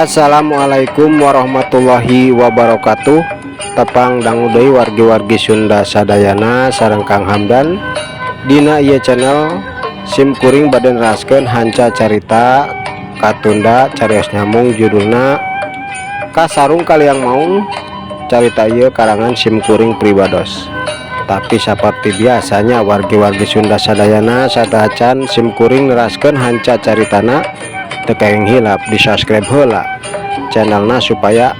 Assalamualaikum warahmatullahi wabarakatuh. Tepang dangu deui wargi-wargi Sunda sadayana sareng Kang Hamdan. Dina ieu channel sim kuring bade neraskeun hanca carita katunda carios nyambung judulna Kasarung Kaliang Maung. Carita ieu karangan sim kuring pribados. Tapi seperti biasanya wargi-wargi Sunda sadayana, satacan sim kuring neraskeun hanca caritana, teu kenging hilap di subscribe heula channelna supaya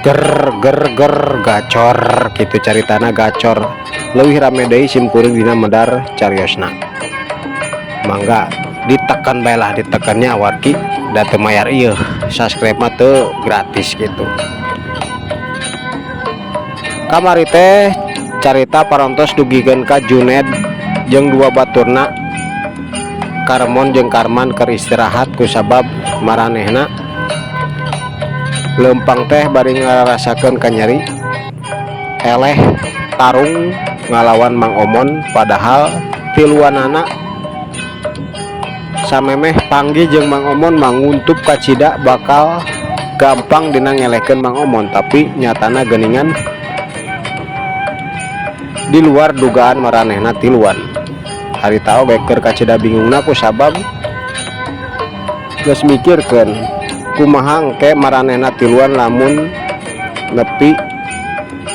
ger ger ger gacor gitu, caritana gacor, leuwih rame deui sim kuring dina medar cariosna. Mangga ditekan bae lah, ditekannya wargi, da teu mayar ieu subscribe mah, teu gratis gitu. Kamari teh carita parantos dugikeun ka Juned jeung dua baturna, Karmon jeung Karman, keur istirahat kusabab maranehna lempang teh bari ngarasakeun kanyeri eleh tarung ngalawan Mang Omon. Padahal tiluanana samemeh panggih jeung Mang Omon manguntup kacida bakal gampang dina ngelehkeun Mang Omon, tapi nyatana geuningan di luar dugaan maranehna tiluan. Harita oge keur kacida bingungna kusabab geus mikirkeun kumaha engke maranehna tiluan lamun nepi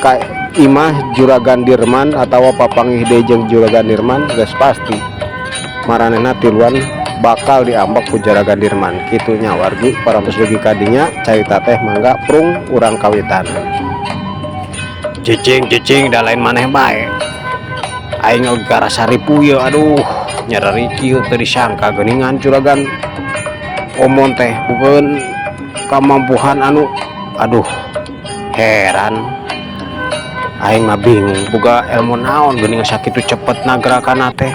ka imah Juragan Dirman atawa papanggih deui jeung Juragan Dirman. Geus pasti maranehna tiluan bakal diambek ku Juragan Dirman kitu nya. Wargi, parantos dugi ka dinya carita teh, mangga prung urang kawitan. Cicing cicing, da lain maneh bae, aing oge karasa ripuh ieu. Aduh, nyereri kieu, teu disangka geuningan Juragan Omon teh bukan kamampuhan anu, aduh, heran aing mah, bingung boga ilmu naon geuning sakitu cepet gerakanna teh,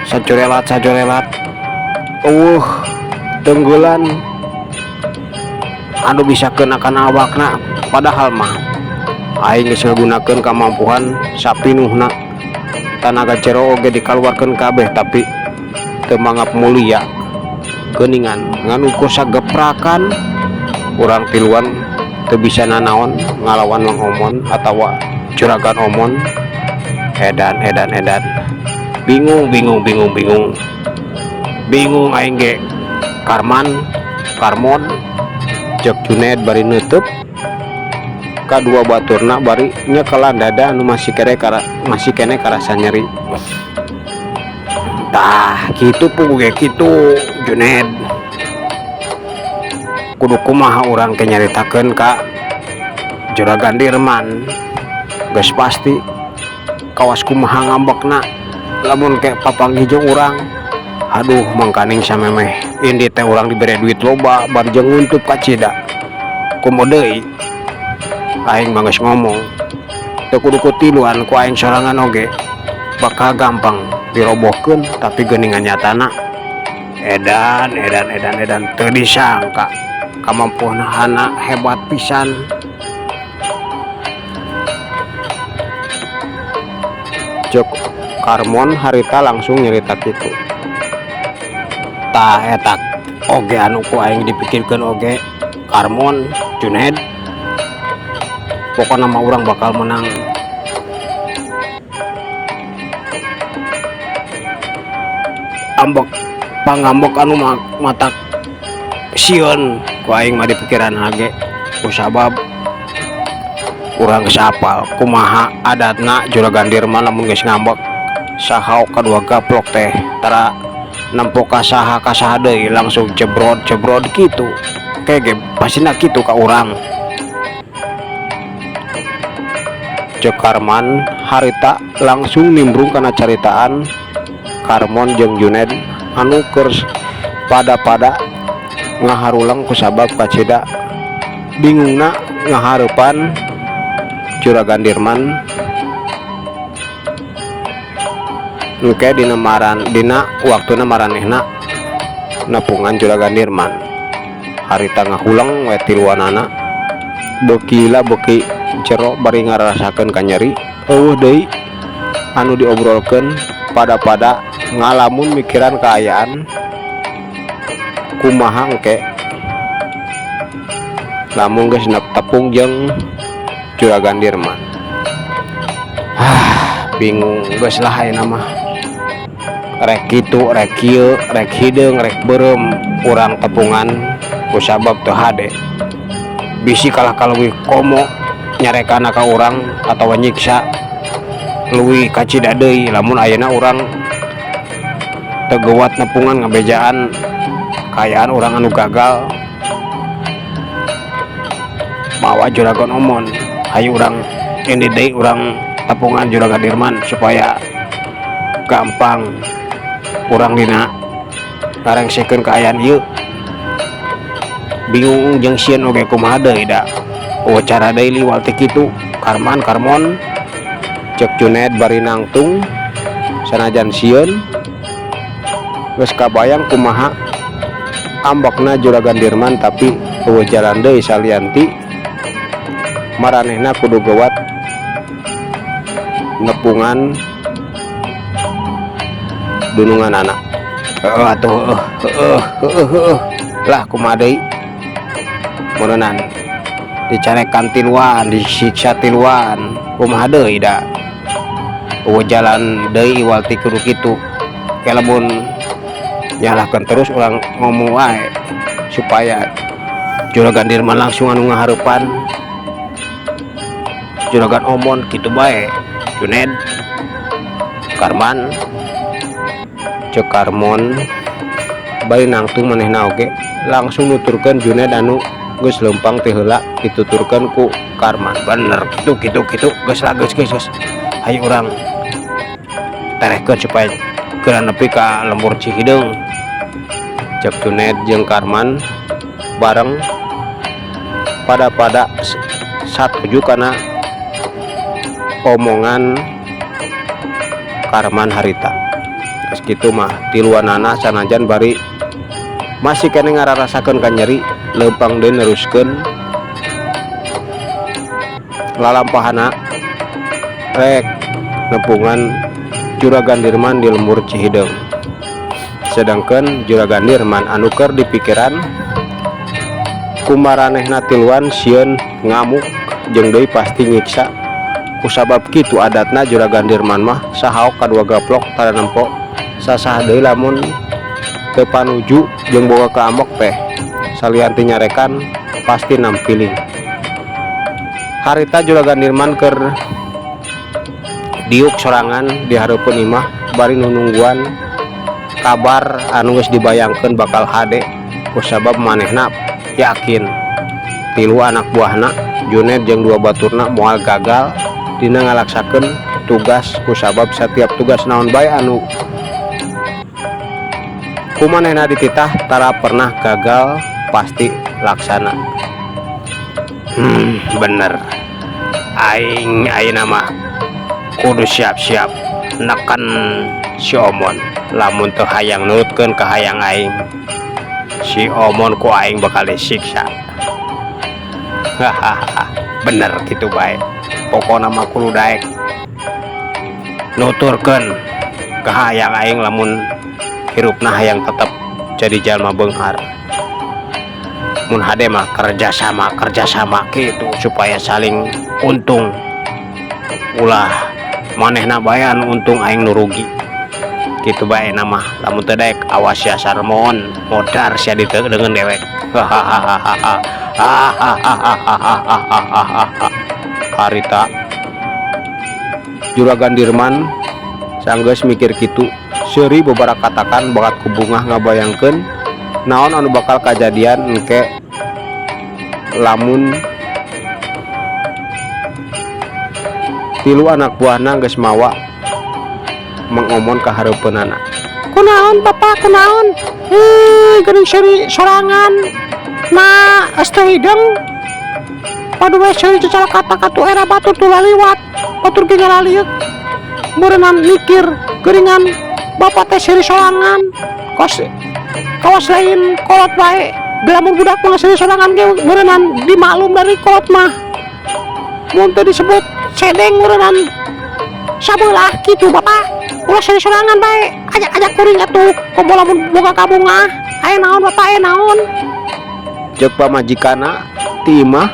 sajorelat sajorelat eueuh tenggelan anu bisa kena kana awakna. Padahal mah aing geus ngagunakeun kamampuhan sapinuhna, tanaga jero oge dikaluarkeun kabeh, tapi teu mangap mulia geuningan. Ngan ukur sageprakan urang tiluan teu bisa nanaon ngalawan Mang Omon atawa Juragan Omon. Edan edan edan, bingung bingung bingung bingung bingung aing ge, Karman, Karmon, cek Juned bari neuteub kadua baturna bari nyekelan dada anu masih kene kara, masih kene karasa nyeri. Tah kitu puguh ge kitu, Juned. Kudu kumaha urang ke nyaritakeun ka Juragan Dirman? Geus pasti kawas kumaha ngambekna lamun ke papanggih jeung urang. Aduh, mangkaning samemeh indi teh urang dibere duit loba bar jeung nguntup kacida. Komo deui aing mah geus ngomong teu kudu ku tiluan, ku aing sorangan oge bakal gampang dirobohkeun, tapi geuningan nyatana edan edan edan edan, teu disangka kamampuanana hebat pisan. Cek Karmon harita langsung nyerita kitu. Tah, eta oge anu ku aing dipikirkeun oge, Karmon, Juned. Pokokna mah urang bakal menang ambek pangambek anu matak sieun ku aing mah di pikiran ge, kusabab urang geus apal kumaha adatna Juragan Dirman lamun geus ngambek. Saha kadua gaplok teh tara nempo ka saha ka saha deui, langsung jebrod jebrod kitu. Kege pastina kitu ka urang, cek Karman harita langsung nimbrung kana caritaan Karmon jeung Juned anu keur pada-pada ngaharulang kusabab kacida bingungna ngahareupan Juragan Dirman engke dina maran dina waktuna maranehna nepungan Juragan Dirman. Harita ngahuleng we tiluanana, beuki lila beuki jero bari ngarasakeun kanyeri. Eueuh deui anu diobrolkeun, pada-pada ngalamun mikiran kaayaan kumaha engke. Lamun geus tepung jeung Juragan Dirman. Ah, bingung geus lah ayeuna mah. Rek kitu, rek kieu, rek hideung, rek beureum urang tepungan kusabab teu hade. Bisi kalah kaleuwih komo nyarekana ka urang atawa nyiksa leuwih kacida deui lamun ayeuna urang teu geuwat nepungan ngabejaan kaayaan urang anu gagal mawa Juragan Omon. Hayu urang indit deui, urang tepungan Juragan Dirman supaya gampang urang dina ngarengsekeun kaayaan ieu. Bingung jeung sieun oge kumaha deui, da euweuh cara deui liwat ti kitu. Karman, Karmon, cek Juned bari nangtung. Sanajan sieun, geus kabayang kumaha ambekna Juragan Dirman, tapi euweuh jalan deui salian ti maranehna kudu geuwat nepungan dununganana. Heueuh atuh, heueuh heueuh heueuh heueuh lah, kumaha deui, meureunan dicarekan tiluan, disiksa tiluan, kumaha deui, da euweuh jalan deui iwal ti kudu kitu. Ke lamun nyalahkeun terus, urang ngomong wae supaya Juragan Dirman langsung anu ngahareupan Juragan Omon, kitu bae. Juned, Karman, cek Karmon bari nangtung. Manehna oge langsung nuturkeun Juned anu geus leumpang ti heula dituturkeun ku Karman. Bener kitu kitu kitu, geus lah, geus geus geus, hayu urang terehkeun supaya geura nepi ka lembur Cihideung, cek Juned jeung Karman bareng pada pada satuju kana omongan Karman harita. Geus kitu mah tiluanana, sanajan bari masih keneh ngararasakeun kanyeri, leumpang deui neruskeun lalampahana rek nepungan Juragan Dirman di lembur Cihideung. Sedangkan Juragan Dirman anu keur dipikiran kumaranehna tiluan sieun ngamuk jeung deui pasti nyiksa, kusabab kitu adatna Juragan Dirman mah, sahaok kadua gaplok tara nempo sasaha deui lamun teu panuju jeung boga kaambek teh salian ti nyarekan pasti nampiling. Harita Juragan Dirman keur diuk sorangan di hareupeun imah bari nunungguan kabar anu geus dibayangkeun bakal hade, kusabab manehna yakin tilu anak buahna, Juned jeung dua baturna, moal gagal dina ngalaksakeun tugas, kusabab setiap tugas naon bae anu ku manehna dititah tara pernah gagal, pasti laksana. Bener, aing ayeuna mah kudu siap-siap neken si Omon. Lamun teu hayang nurutkeun kahayang aing, si Omon ku aing bakal disiksa. Hahaha, bener kitu bae. Pokona mah kudu daek nuturkeun kahayang aing lamun hirupna hayang tetep jadi jalma beunghar. Mun hade mah kerjasama, kerjasama gitu supaya saling untung, ulah manehna bae anu untung, aing nu rugi, kitu bae mah. Lamun teu daek, awas ya Sarmon, modar sia dengan dewek. Hahaha. Harita Juragan Dirman sanggeus mikir kitu, seuri beberapa katakan bakat ku bungah ngabayangkeun naon anu bakal kajadian engke lamun tilu anak buahna geus mawa Mang Omon ka hareupeunana. Kunaon, Bapak, kunaon? Hei, geuning seuri sorangan. Nah, geus teu hideung. Padu we seuri cacalakata katu era batur tuh laliwat. Batur ge ngalalieuk. Meureunnan mikir geuningan bapak teh seuri sorangan. Kos kawas lain kolot bae. Lamun budak mah seuri sorangan ge meureunnan dimaklum dari kolot mah. Mun teu disebut sedeng meureunnan sabelah kitu, Bapak. Ulah seuri sorangan bae. Ajak-ajak kuring atuh. Komo lamun boga kabungah. Aya naon, Bapak, aya naon? Ceuk pamajikanna. Ti imah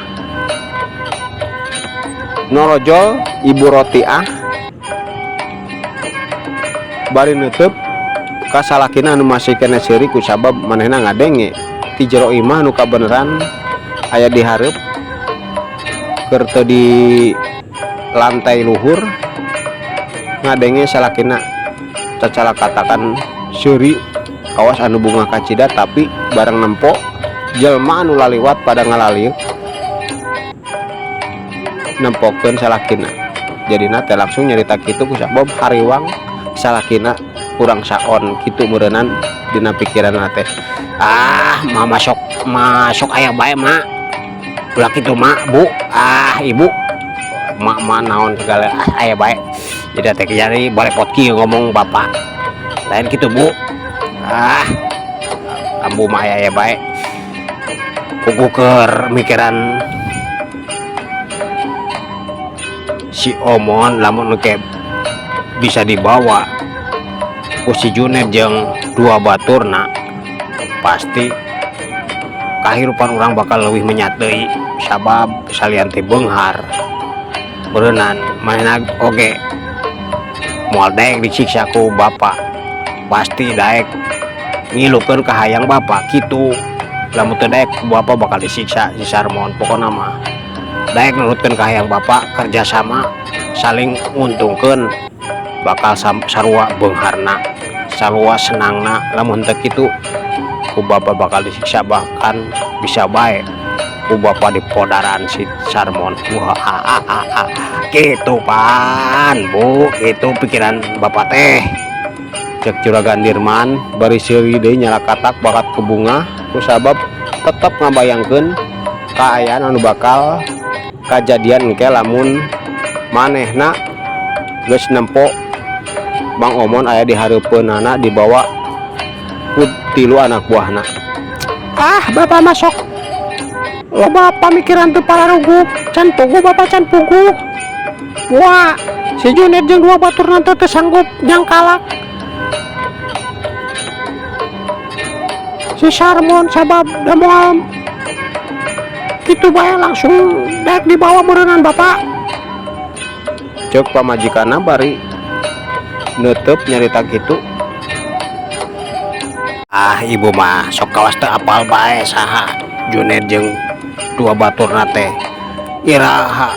norojol Ibu Rotiah bari neuteub ka salakina anu masih keneh seuri kusabab manehna ngadenge ti jero imah anu kabeneran aya di hareup keur teu di lantai luhur ngadenge salakina cacalakatakan seuri kawas anu bungah kacida tapi bareng nempo jelma anu laliwat pada ngalaliuk nempokeun salakina jadina teh langsung nyarita kitu kusabab hariwang salakina kurang saon kitu meureunnan dina pikiranna teh. Ah, mama sok masuk aya bae, mak, ulah kitu, mak, bu, ah, ibu, mak mak naon segala, ah, aya bae. Jadi teh jadi barepot kieu ngomong bapak lain kitu, bu. Ah, ambu mah aya aya bae, kuku keur mikiran si Omon. Lamun ke bisa dibawa ku si Junet jeung dua baturna, pasti kahirupan urang bakal lebih menyatei, sabab salian ti beunghar beureunan manehna oge moal daek disiksa ku bapak, pasti daek ngilukeun kahayang bapak kitu. Lamun teu daek ku bapak bakal disiksa si Sarmon. Pokona mah daek nurutkeun kahayang bapak, kerjasama saling nguntungkeun, bakal sarua beungharna, sarua senangna. Lamun teu kitu ku bapak bakal disiksa, bahkan bisa bae ku bapak dipodaran si Sarmon. Wah, ah, ah, ah, ah. Gitu pan, bu, itu pikiran bapak teh, cek Juragan Dirman bari seuri deui nyalakatak bakat ku bungah kusabab tetep ngabayangkeun kaayaan anu bakal kajadian engke lamun manehna geus nempo Bang Omon aya di hareupeunana dibawa ku tilu anak buahna. Ah, bapak masuk loba pamikiran teu pararuguh, can puguh bapak, can puguh. Wah, si Junet jeung dua baturna teh teu sanggup nyangkalak si Sarmon, sabab da moal kitu bae langsung daek dibawa meureunan, bapak, cek pamajikanna bari neuteub nyarita kitu. Ah, ibu mah sok kawas teu apal bae saha Junet jeung dua baturna teh. Iraha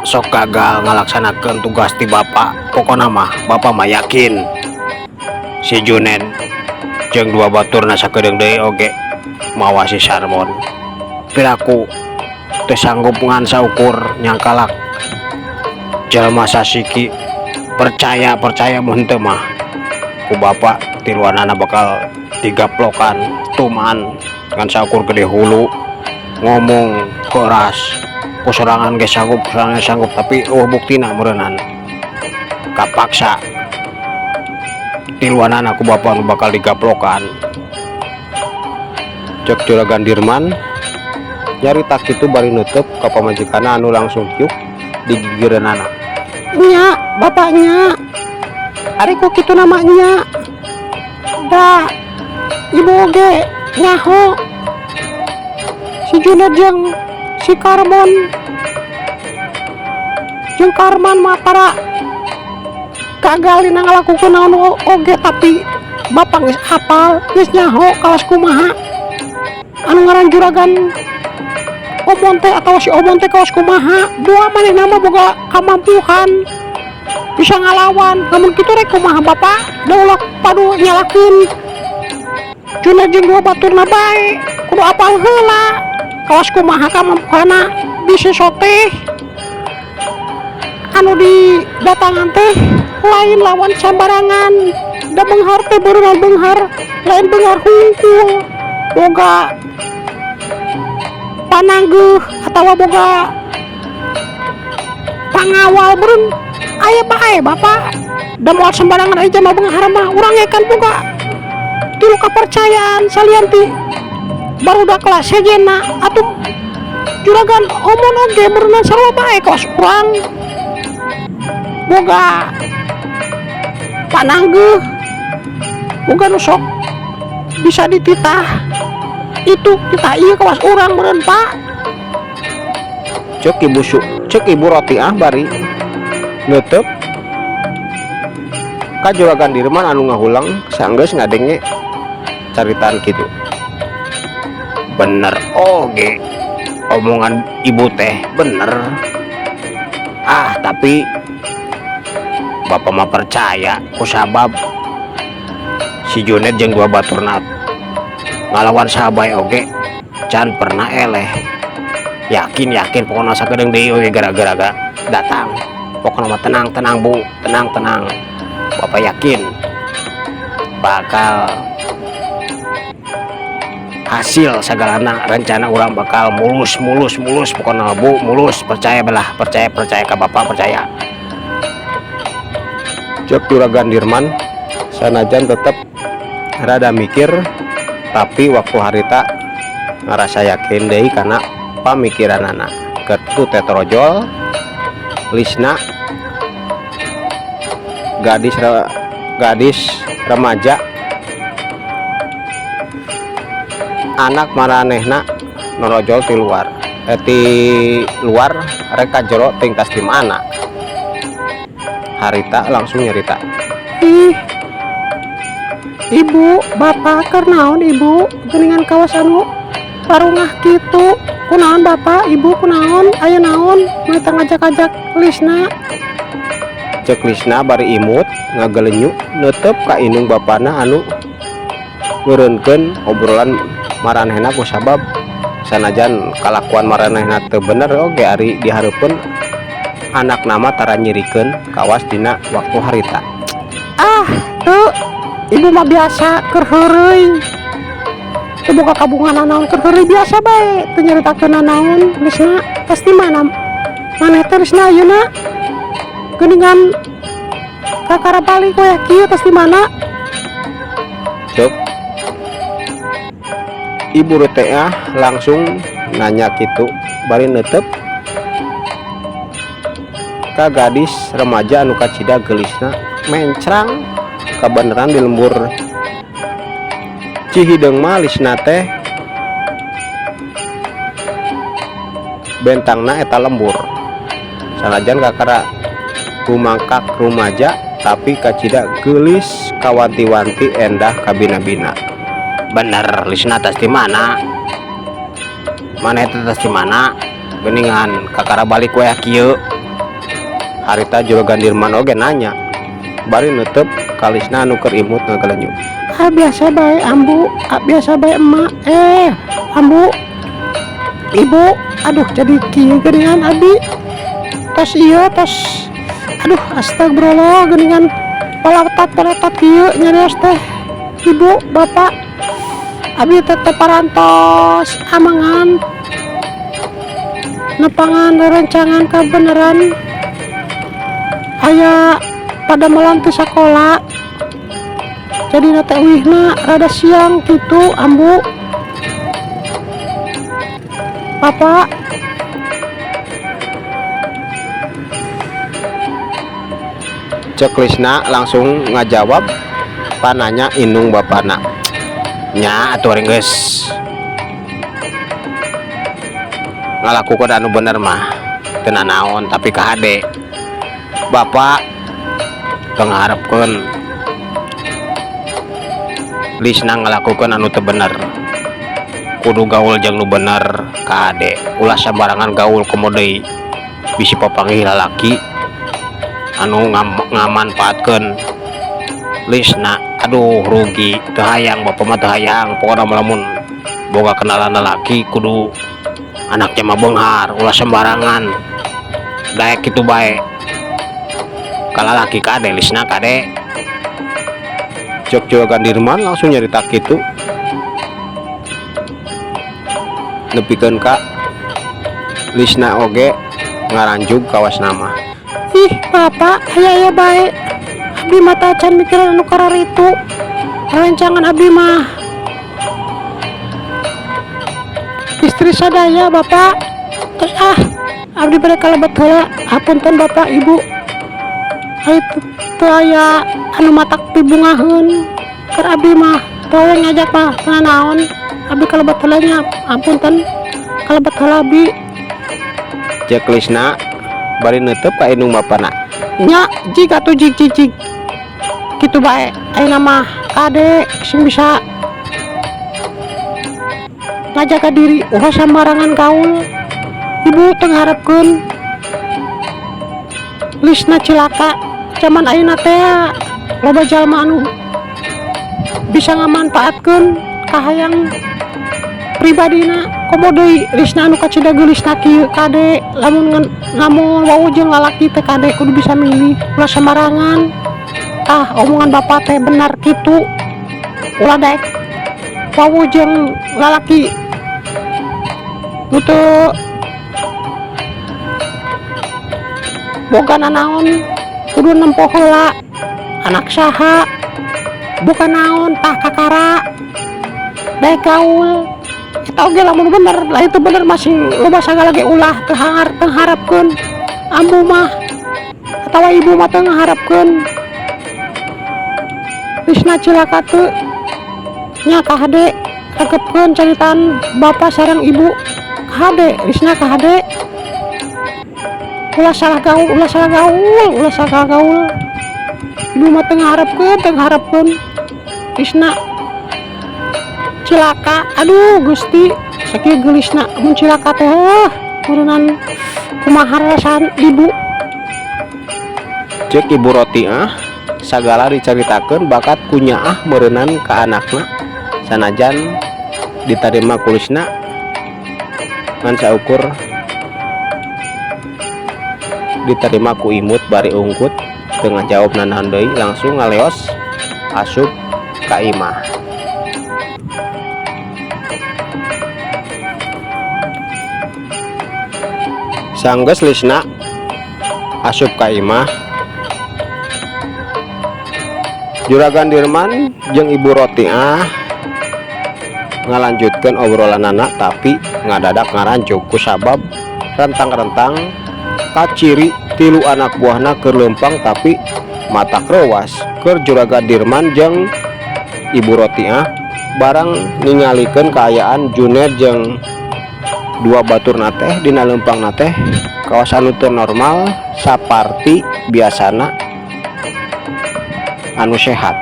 sok gagal ngalaksanakeun tugas ti bapak. Pokona mah bapak mah yakin si Junet jeung dua baturna sakedeung deui oge mawa si Sarmon. Piraku teu sanggup ngan saukur nyangkalak jelema sasiki. Percaya percaya, mun teu mah ku bapak tiluanana bakal digaplokan tuman. Ngan saukur gede hulu ngomong keras ku sorangan ge sanggup, sorangan sanggup, tapi euweuh buktina meureunan kapaksa tiluanana ku bapak nu bakal digaplokan, cek Juragan Dirman nyarita kitu bari neuteub ka pamajikanna anu langsung kiuk di gigireunana. Nya, bapaknya, ari ku kitu namanya da ibu oge nyaho si Junet jeung si Karmon jeung Karman mah tara gagal dina ngalakukeun naon oge, tapi bapak geus apal, geus nyaho kawas kumaha anu ngaran Juragan Omon teh atawa si Omon teh kawas kumaha. Dua manehna mah boga kamampuhan bisa ngalawan. Lamun kitu rek kumaha, bapak? Da ulah padu nyalahkeun Junet jeung dua baturna bae, kudu apal heula kawas kumaha kamampuhanna. Bisi soteh anu didatangan teh lain lawan sambarangan, da beunghar teh beureunan beunghar, lain beunghar hungkul. Boga pananggeuh atawa boga pangawal meureun aya bae, bapak, da moal sembarangan aya jelema beunghar mah. Urang ge kan boga tilu kepercayaan salian ti barudak kelas sejenna. Atuh Juragan Omon oge meureunan sarua bae kawas urang, boga pananggeuh, boga nu sok bisa dititah itu titah ieu kawas urang meureun, Pak. Cek ibu su cek ibu Rotiah bari neuteup ka Juragan Dirman anu ngahuleng sanggeus ngadenge caritaan kitu. Bener oge omongan ibu teh, bener. Ah, tapi bapak mah percaya kusabab si Junet jeung dua baturna ngalawan saha bae oge can pernah eleh. Yakin, yakin, pokoknya sakedeung deui oge gara-gara datang. Pokoknya mah tenang, tenang, Bu, tenang, tenang. Bapak yakin bakal hasil segalana, rencana urang bakal mulus, mulus, mulus pokoknya, Bu, mulus. Percaya belah, percaya, percaya ke bapak, percaya, cek Juragan Dirman. Sanajan tetep rada mikir, tapi waktu harita ngerasa yakin deui karena pamikiran anak kertu teh torojol Lisna, gadis remaja, anak maranehna norojol ti luar, ti luar rek ka jero tingkas di mana harita langsung nyerita. Ih, ibu, bapak, keur naon ibu? Geuningan kawas anu parungah kitu. Kunaon bapak, ibu, kunaon? Aya naon? Mata ngajak-ajak Lisna. Cek Lisna bari imut ngagelenyu neuteup ka indung bapana anu ngeureunkeun obrolan maranehna, kusabab sanajan kalakuan maranehna teu bener oge ari dihareupeun anakna mah tara nyirikeun kawas dina waktu harita. Ah, tuh, ibu mah biasa keur heureuy. Teu boga kabungan naon, keur heureuy biasa bae, teu nyaritakeun naon. Lisna, pasti mana? Maneh teh Lisna ayeuna? Geuningan kakara balik wayah kieu tos di mana? Cek Ibu Rotiah langsung nanya gitu bari neuteup ka gadis remaja anu kacida geulisna mencrang kabeneran di lembur Cihideung mah. Lisna teh bentangna eta lembur, sanajan kakara rumangkak rumaja tapi kacida geulis, kawanti-wanti, endah kabina-bina. Bener, Lisna tas di mana? Mana itu tas di mana? Geningan kakara balik wayah kieu. Harita Juragan Dirman oge nanya bari neuteup ka Lisna anu keur imut ngagelenyu. Ah, biasa bae ambu, ah, biasa bae emak, ambu, ibu. Aduh, jadi kieu geuningan abi tos ieu tos. Aduh, astagfirullah, geuningan palatat palatat kieu nyarios teh. Ibu, bapak, abi tetep parantos amengan nepangan rerencangan kebenaran aya padamelan ti sakola, jadi teh uihna rada siang gitu, ambu, bapak. Cek Lisna langsung ngajawab pananya indung bapana. Nya atuh, ari geus ngalakukeun anu bener mah teu nanaon, tapi kahade bapak teu ngaharepkeun Lisna ngalakukeun anu teu bener. Kudu gaul jeung nu bener, kade, ulah sembarangan gaul, komo deui bisi papanggih lalaki anu ngamanfaatkeun Lisna. Aduh, rugi. Teu hayang, bapak mah teu hayang. Pokokna mah lamun boga kenalan lalaki kudu anaknya mah beunghar, ulah sembarangan daek kitu bae ka lalaki. Kade, Lisna, kade, cek Juragan Dirman langsung nyarita kitu nepikeun ka Lisna oge ngaranjug kawas nama. Ih, bapak, aya aya bae. Abdi mah tacan mikiran anu kararitu. Rencangan abdi mah istri sadaya, bapak. Terus ah, abdi bade kalebet heula. Hapunten bapak, ibu. Ari teu aya anu matak pibungaheun. Keur abdi mah teu we ngajak mah teu naon. Abdi kalebet heula nya, hapunten. Kalebet heula abdi. Cek Lisna bari neuteub ka indung bapana. Nya jig atuh, jig jig jig kitu bae. Ayeuna mah kade sing bisa ngajaga diri, ulah sambarangan gaul. Ibu teu ngaharepkeun Lisna cilaka. Zaman ayeuna teh loba jalma anu bisa ngamanfaatkeun kahayang pribadina, komo deui Lisna anu kacida geulisna kieu. Kade lamun lamun wawuh jeung lalaki teh kade kudu bisa milih, ulah sembarangan. Tah, omongan bapak teh benar kitu, ulah daek wawuh jeung lalaki nu teu boga nanaon. Kudu nempo heula anak saha, bukan naon. Tah, kakara daek gaul eta oge lamun bener lah itu bener masih loba sagala ge. Ulah teu teu harapkeun ambu mah atawa ibu mah teu ngaharepkeun Lisna cilaka teu nya. Kahade rakepkeun caritaan bapak sareng ibu. Kahade Lisna, kahade, ulah salah gaul, ulah salah gaul, ulah salah gaul. Ibu mah teu ngaharepkeun, teu ngaharepkeun Lisna cilaka. Aduh Gusti, sakieu geulisna. Mun cilaka teh meureunnan kumaha rasaan ibu. Cek Ibu Rotiah sagala dicaritakeun bakat kunyaah meureunan ka anakna. Sanajan ditarima ku Lisna ngan saukur diterima ku imut bari unggut, teu ngajawab nanaon deui, langsung ngaleos asup ka imah. Sanggeus Lisna asup ka imah, Juragan Dirman jeung Ibu Rotiah ngalanjutkeun obrolanana, tapi ngadadak ngaranjug kusabab rentang-rentang kaciri tilu anak buahna keur leumpang, tapi matak reuwas keur Juragan Dirman jeung Ibu Rotiah barang ningalikeun kaayaan Juned jeung dua baturna teh dina leumpangna teh kawas anu teu normal saparti biasana anu sehat.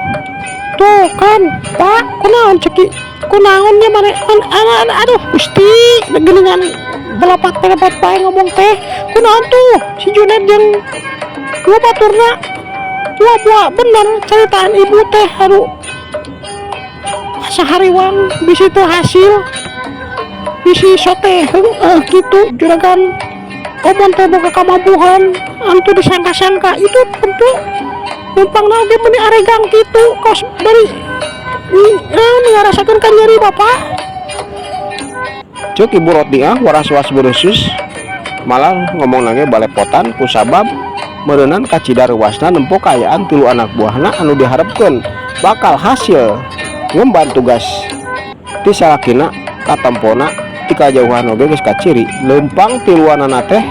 Tuh kan, Pak, kunaon ceki kunaon nya mane aduh Gusti, geuningan belepat-belepat bae ngomong teh. Kunaon tuh si Junet jeung dua baturna? Wah, buah bener ceritaan ibu teh. Aduh, asa hariwang, bisi teu hasil, bisi sote heueuh kitu. Juragan Omon teh boga kamampuhan anu teu disangka-sangka. Itu tentu numpang oge meuni aregang kitu, kos bari naon ngarasakeun kanyeri bapak. Cek Ibu Rotiah waras-was beuresus, malah ngomong ge balepotan kusabab meureunan kacida reuwasna nempo kaayaan tilu anak buahna anu diharepkeun bakal hasil ngemban tugas ti salakina katempona ti kajauhan oge geus kaciri leumpang tiluanana teh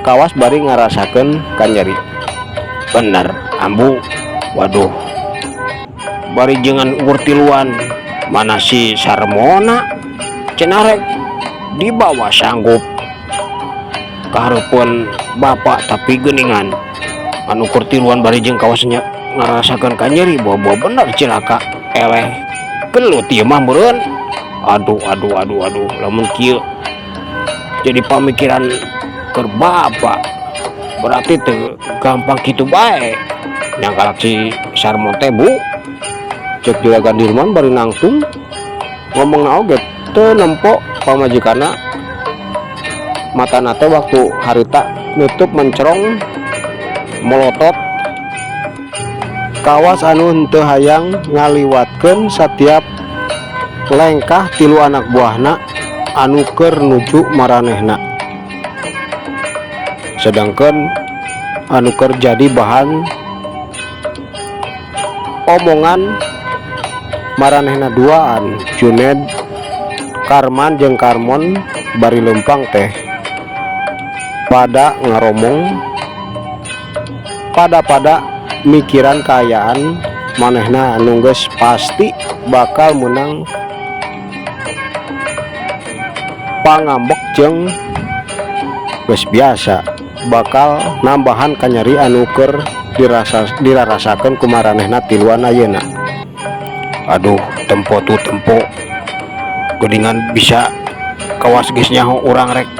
kawas bari ngarasakeun kanyeri. Bener, Ambu. Waduh, bari jangan ukur tiluan, mana si Sarmona cenah rek dibawa sanggup kahareupeun bapak, tapi geuningan anu ukur tiluan bari jeung kawasnya ngarasakeun kanyeri. Buah-buah bener cilaka eleh gelut ieu mah meureun. Aduh, aduh, aduh, aduh, lamun kieu jadi pamikiran keur bapak, berarti teu gampang kitu bae nyangkalak si Sarmon teh, Bu. Cek Juragan Dirman bari nangtung ngomongna oge teu nempo pamajikanna, matana teh waktu harita nutup mencerong melotot kawas anu henteu hayang ngaliwatkeun satiap lengkah tilu anak buahna anu keur nuju maranehna, sedangkan anu keur jadi bahan omongan maranehna duaan Juned, Karman jeung Karmon bari leumpang teh pada ngaromong pada mikiran kaayaan manehna anu geus pasti bakal menang pangambek jeung Geus biasa bakal nambahan kanyeri anu keur dirasa dirarasakeun ku maranehna tiluan ayeuna. Aduh, tempo tuh tempo, geuningan bisa kawas geus nyaho urang rek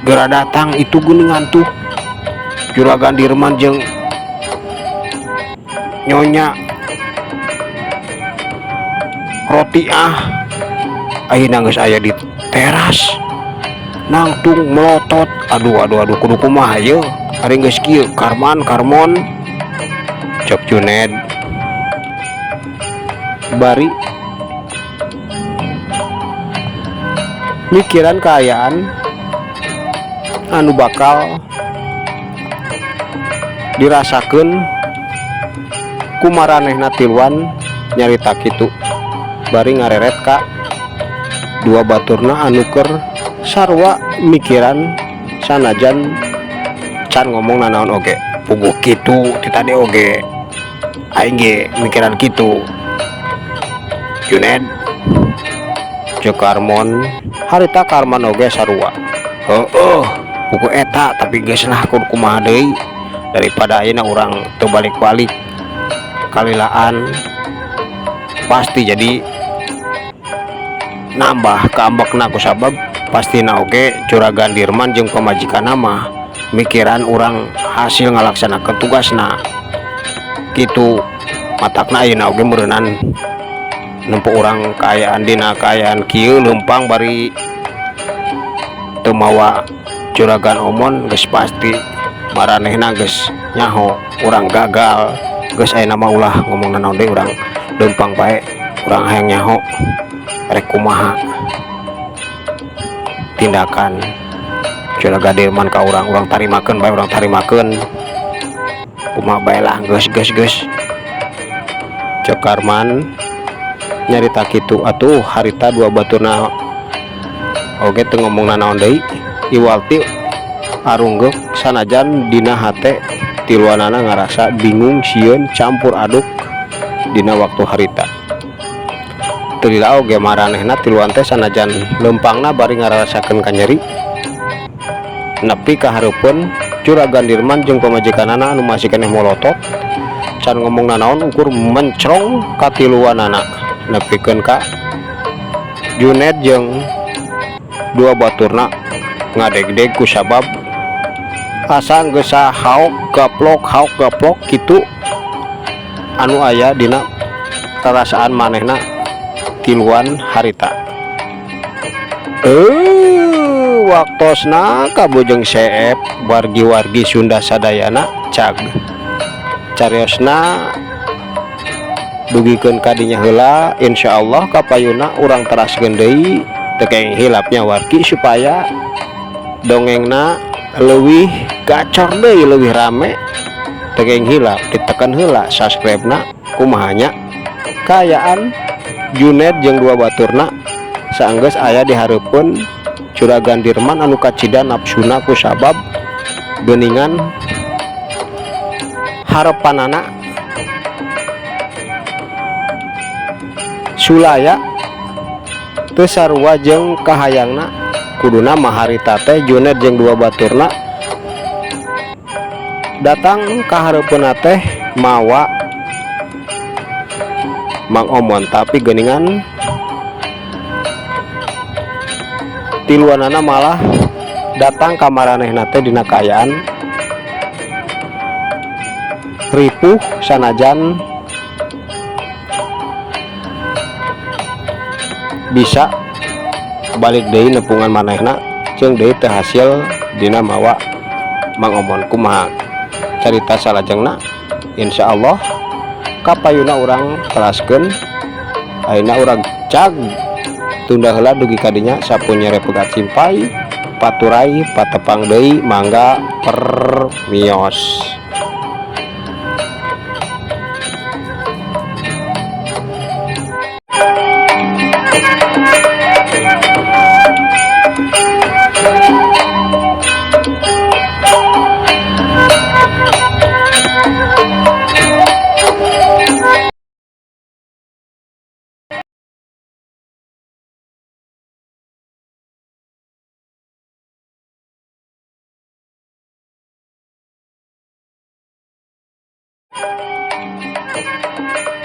gera datang itu. Geuningan tuh Juragan Dirman jeung Nyonya Roti, ah, ayeuna geus aya di teras nangtung melotot. Aduh, aduh, aduh, kudu kumaha ye ari geus kieu, Karman, Karmon, cek Juned bari mikiran kaayaan anu bakal dirasakeun ku maranehna tiluan. Nyarita kitu bari ngareret ka dua baturna anu keur sarua mikiran sanajan can ngomong nanaon oge. Puguh kitu ti tadi oge aing ge mikiran kitu, Juned, cek Karmon. Harita Karman oge sarua, heueuh, puguh eta, tapi geus lah, kudu kumaha deui daripada ayeuna urang teu balik-balik kalilaan, pasti jadi nambah kaambekna, kusabab pastina oge Juragan Dirman jeung pamajikanna mah mikiran urang hasil ngalaksanakeun tugasna kitu. Matakna ayeuna oge meureunan nempo urang kaayaan dina kaayaan kieu leumpang bari teu mawa Juragan Omon, geus pasti maranehna geus nyaho urang gagal. Geus, ayeuna mah ulah ngomong nanaon deui, urang leumpang bae, urang hayang nyaho rek kumaha tindakan Juragan Dirman ka urang. Urang tarimakeun bae, urang tarimakeun kumaha bae lah. Geus, geus, geus, cek Karman nyarita kitu. Atuh harita dua baturna oge teu ngomong nanaon deui, iwal ti arunggeuk sanajan dina hate tiluanana ngarasa bingung, sieun, campur aduk dina waktu harita. Teu lila oge maranehna tiluan teh sanajan leumpangna bari ngarasakeun kanyeri nepi ka hareupeun Juragan Dirman jeung pamajikanana anu masih keneh molotot can ngomong nanaon, ukur mencrong ka tiluanana, nepikeun ka Juned jeung dua baturna ngadegdeg kusabab asa geus haok gaplok haok gaplok kitu anu aya dina perasaan manehna tiluan harita. Waktosna kabujeng seep, wargi-wargi Sunda sadayana. Cag cariosna dugikeun kadinya heula, insyaallah kapayuna urang teraskeun deui. Teu kenging hilap nya, wargi, supaya dongengna leuwih gacor deui, leuwih rame. Teu kenging hilap ditekan heula subscribe na. Kumaha nya kaayaan Juned jeung dua baturna saenggeus aya di hareupeun Juragan Dirman anu kacida nafsuna kusabab geuningan harepanana sulaya teu sarua jeung kahayangna? Kuduna mah harita teh Juned jeung dua baturna datang ka hareupeunna teh mawa Mang Omon, tapi geuningan tiluanana malah datang ka maranehna teh dina kaayaan ripuh sanajan bisa balik deui nepungan manehna jeung deui teu hasil dina mawa Mang Omon. Kumaha carita salajengna? Insyaallah kapayuna urang teraskeun. Ayeuna urang cag tunda heula dugi kadinya. Sapunyere pegat simpay paturay patepang deui, mangga permios. Wabarakatuh.